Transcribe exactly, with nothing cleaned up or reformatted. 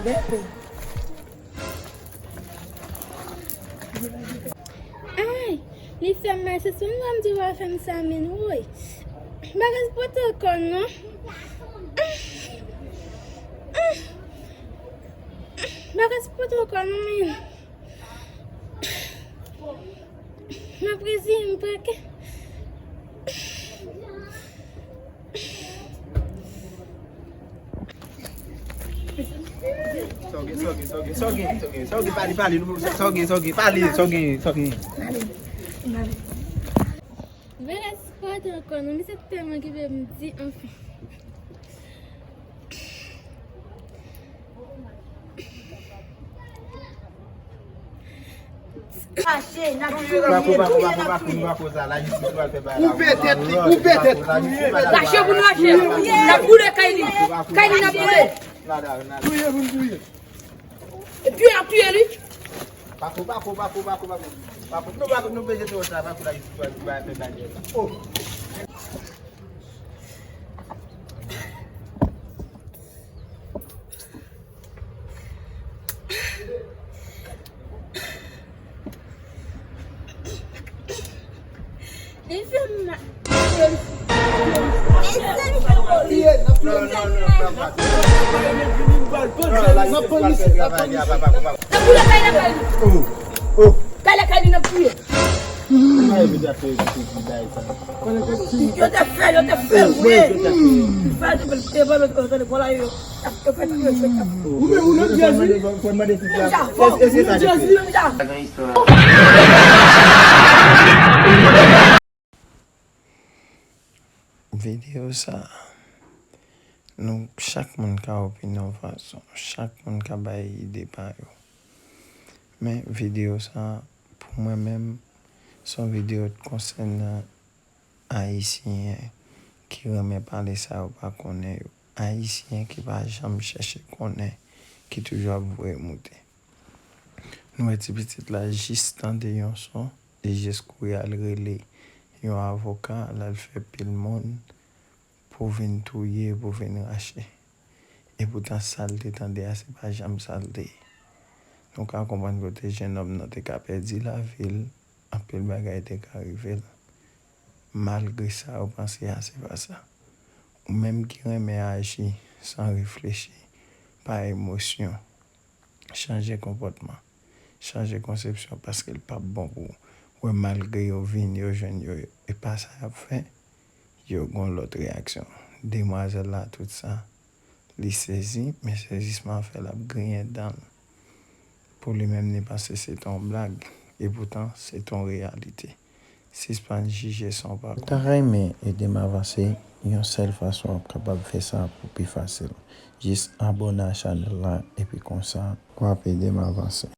Ay, li fè m mal, se sou mwen m di w a fè m sa, men woy. M pa ka sipote ankò non. M pa ka sipote ankò non, men. M ap reziye m, m pa ka. Sa w gen, sa w gen, sa w gen, sa w gen, sa w gen, sa w gen, pale, pale, sa w gen, sa w gen, pale, sa w gen, sa w gen. Bagay sipote ankò non, misye tèlman okipe m di, anfen. Touye, touye, touye, touye. Koupe tèt li, koupe tèt li. Rache pou nou rache. N ap boule kay li. Kay li n ap boule. Touye pou n touye. Epi ap touye li. Pako, pako, pako, pako, pako. Pako, nou pako, nou bezwen te sa, pako la, jis pou al fè bagay la. Oh. Li fè m mal. Non, non, non, non, non. N ap pran misye, n ap pran misye. N ap boule kay lakay li. Oh, oh. Kay lakay li n ap touye. Yo te fè, yo te fè vre. Fè, yo te fè, yo te fè, yo te fè, yo te fè. Ou menm, ou nan Jezi? Ou nan Jezi? Videyo sa, nou, chak moun ka opinyon fason, chak moun ka bay ide pa yo. Men videyo sa, pou mwen menm, se yon videyo konsènan Ayisyen ki renmen pale sa yo pa konnen yo. Ayisyen ki pa janm chèche konnen, ki toujou ap voye moute. Nou wè ti pitit la jis tande yon son, li jis kouri al rele yon avoka, l al fè pil moun pou vin touye, pou vin rache. Epoutan sa l te tande a, se pa janm sa l te ye. Nou ka konprann kote jennonm nan te ka pèdi lavi l, anpil bagay te ka rive l. Malgre sa, yo panse a se pa sa. Ou menm ki renmen aji san reflechi, pa emosyon, chanje konpòtman, chanje konsepsyon, paske l p ap bon pou ou. Wè, malgre yo vin, yo jwenn yo, e pa sa y ap fè, yo gon lòt reyaksyon. Demwazèl la, tout sa, li sezi, men sezisman an fè l ap griyen dan l. Pou li menm, li panse se t on blag, epoutan, se t on reyalite. Sispann jije san w pa konnen. Ou ta renmen ede m avanse? Yon sèl fason w ap kapab fè sa pou pi fasil. Jis abòne a chanèl la, epi konsa, w ap ede m avanse.